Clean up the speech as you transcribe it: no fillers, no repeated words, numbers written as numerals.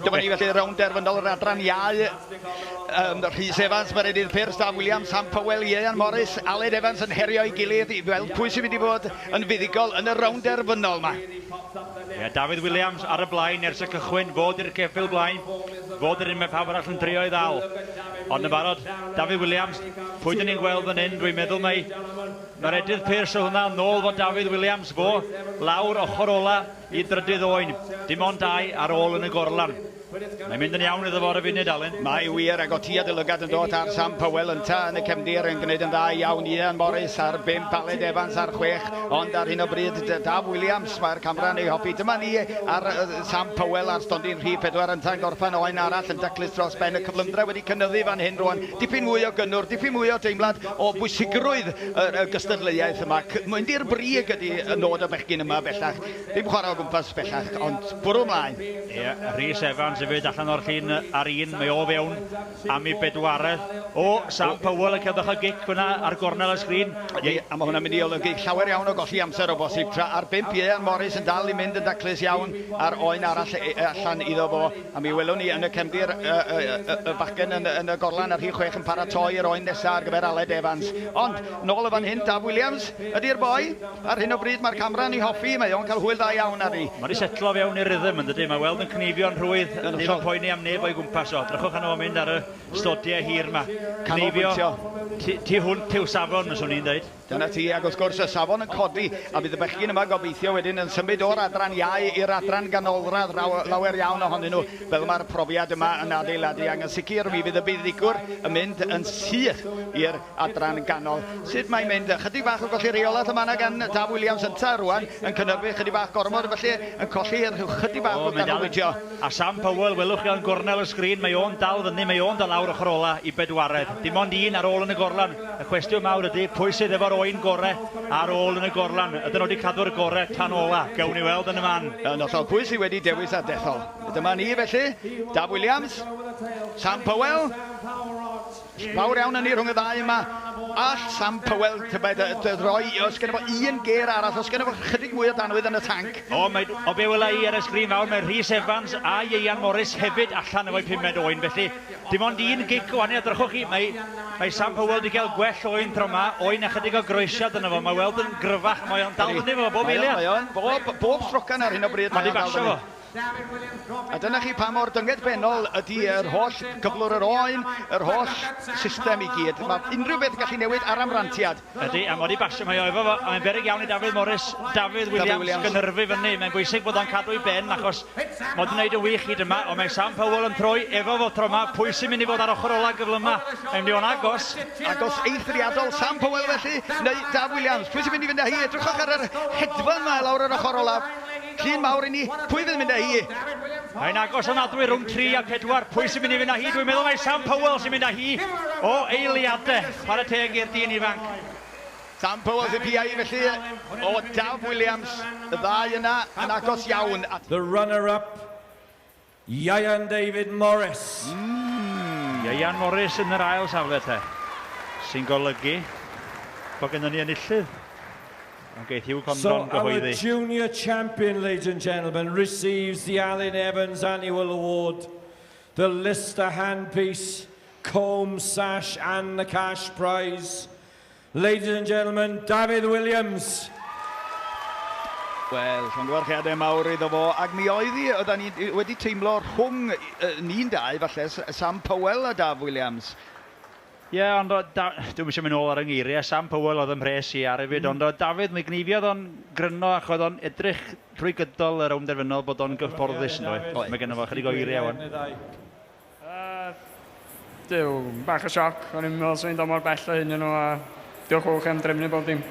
Dyma ni felly rownd derfynol yr adran iau. Rhys Evans, Meredydd Pearce, Daf Williams, Sam Powell, Ieuan Morris, Aled Evans yn herio ei gilydd i weld pwy sy'n mynd i fod yn fuddugol yn y rownd derfynol yma. Ie, Dafydd Williams ar y blaen ers y cychwyn, fod i'r ceffyl blaen, fod yr un mae pawb arall yn trio ei ddal. Ond yn barod, Dafydd Williams, pwy dyn ni'n gweld fan hyn, dwi'n meddwl mai Meredydd Pearce oedd hwnna, nôl fo Dafydd Williams, fo lawr ochr ola i drydydd oen, dim ond dau ar ôl yn y gorlan. Mae'n mynd yn iawn iddo fo ar y funud, Alun. Mae wir, ac o ti a dy lygad yn dod ar Sam Powell ynta yn y cefndir yn gwneud yn dda iawn. Ian Morris ar bump, Aled Evans ar chwech, ond ar hyn o bryd Daf Williams mae'r camera'n ei hoffi. Dyma ni ar Sam Powell ar stondin rhif pedwar ynta'n gorffen oen arall yn daclus dros ben. Y cyflymdra wedi cynyddu fan hyn rwan. Dipyn mwy o gynnwrf, dipyn mwy o deimlad o bwysigrwydd y gystadleuaeth yma. Mynd i'r brig ydy nod y bechgyn yma bellach. Ddim chwarae o gwmpas bellach, ond bwrw ymlaen. Ie, Rhys Evans hefyd allan o'r llun ar un, mae o fewn am ei bedwaredd. O, Sam Powell yn cael bach o gic fyna ar gornel y sgrin. Ie, a mae hwnna'n mynd i olygu llawer iawn o golli amser o bosib, tra ar bump Ieuan Morris yn dal i mynd yn daclus iawn a'r oen arall allan iddo fo. A mi welwn ni yn y cefndir y, y, y, y bachgen yn, yn y gorlan ar rhif chwech yn paratoi yr oen nesaf ar gyfer Aled Evans. Ond, nôl y fan hyn, Daf Williams ydy'r boi. Ar hyn o bryd mae'r camera yn ei hoffi, mae o'n cael hwyl dda iawn arni. Mae wedi setlo fewn i'r rhythm yn dydy, mae weld yn cneifio'n rhwydd, ddim yn poeni am neb o'i gwmpas o. Drychwch arno fo'n mynd ar y stodiau hir yma. Cneifio tu hwnt i'w safon, fyswn i'n dweud. Dyna ti, ac wrth gwrs y safon yn codi, a bydd y bechgyn yma gobeithio wedyn yn symud o'r adran iau i'r adran ganolradd, lawer iawn ohonyn nhw, fel mae'r profiad yma yn adeiladu, ac yn sicr mi fydd y buddugwr yn mynd yn syth i'r adran ganol. Sut mae'n mynd? Chydig bach o golli reolaeth yma yna gan Daf Williams ynta rwan, yn cynhyrfu chydig bach gormod, felly yn colli rhyw chydig bach o ganolbwyntio. A Sam Powell, welwch chi o'n gornel y sgrin, mae o'n dal fyny, mae o'n dal lawr ochr ola i bedwaredd. Dim ond un ar ôl yn y gorlan. Y cwestiwn mawr ydy, pwy sydd efo'r oen gore ar ôl yn y gorlan? Ydyn nhw wedi cadw'r gore tan ola? Gawn ni weld yn y man. Yn hollol, pwy sydd wedi dewis a dethol? Dyma ni felly, Daf Williams, Sam Powell, Fawr iawn ynni rhwng y ddau yma. All Sam Powell tybed roi, os gynno fo un gêr arall, os gynno fo chydig mwy o danwydd yn y tanc. O, mae, o be wela i ar y sgrin fawr, mae Rhys Evans a Ieuan Morris hefyd allan efo'u pumed oen, felly dim ond un gic o wahaniaeth. Drychwch chi, mae, mae Sam Powell wedi cael gwell oen tro yma, oen a chydig o groesiad yno fo, mae weld yn gryfach, mae o'n dal fyny efo fo bob eiliad. Mae o'n, bob, bob strocan ar hyn o bryd, mae o'n dal fyny. A dyna chi pa mor dyngedfennol ydy yr holl gyflwr yr oen, yr holl system i gyd. Mae unrhyw beth yn gallu newid ar amrantiad. Ydy, a mae wedi basio, mae o efo fo, a mae'n beryg iawn i Dafydd Morris, Dafydd Williams, Williams gynhyrfu fyny. Mae'n bwysig bod o'n cadw ei ben, achos mae wedi gwneud yn wych hyd yma, ond mae Sam Powell yn troi efo fo tro yma. Pwy sy'n mynd i fod ar ochr ola gyflyma? Mae'n mynd i fod yn agos. Agos eithriadol, Sam Powell felly, neu Daf Williams. Pwy sy'n mynd i fynd â hi? Edrychwch ar yr hedfan yma lawr yr ochr olaf. Llun mawr i ni. Pwy fydd yn mynd â hi? Mae'n agos ofnadwy rhwng 3 a 4. Pwy sy'n mynd i fynd â hi? Dwi'n meddwl mai Sam Powell sy'n mynd â hi o eiliadau. Chwarae teg i'r dyn ifanc. Sam Powell sy'n piau hi felly o Daf Williams. Y ddau yna yn agos iawn. The runner-up, Ieuan David Morris. Ieuan Morris yn yr ail safle te, sy'n golygu bod gennym ni enillydd. Ond geith Hugh Condon So our gyhoeddi. junior champion, ladies and gentlemen, receives the Alun Evans Annual Award, the Lister handpiece, comb, sash and the cash prize. Ladies and gentlemen, Dafydd Williams. Wel, llongyfarchiadau mawr iddo fo, ac mi oedd hi, oedden ni wedi teimlo rhwng ni'n dau, falle, Sam Powell a Daf Williams. Ie, yeah, ond dwi'm eisiau mynd nôl ar y ngeiriau, Sam Powell oedd ym mhres i ar hefyd, ond oedd Dafydd, mi gneifiodd o'n gryno ac oedd o'n edrych trwy gydol y rownd derfynol bod o'n gyfforddus yn doedd. Mae genno fo chydig o eiriau wan. Duw, bach o sioc, o'n i'n meddwl 'swn i'n dod mor bell o hyn nhw a diolch o am drefnu bob dim.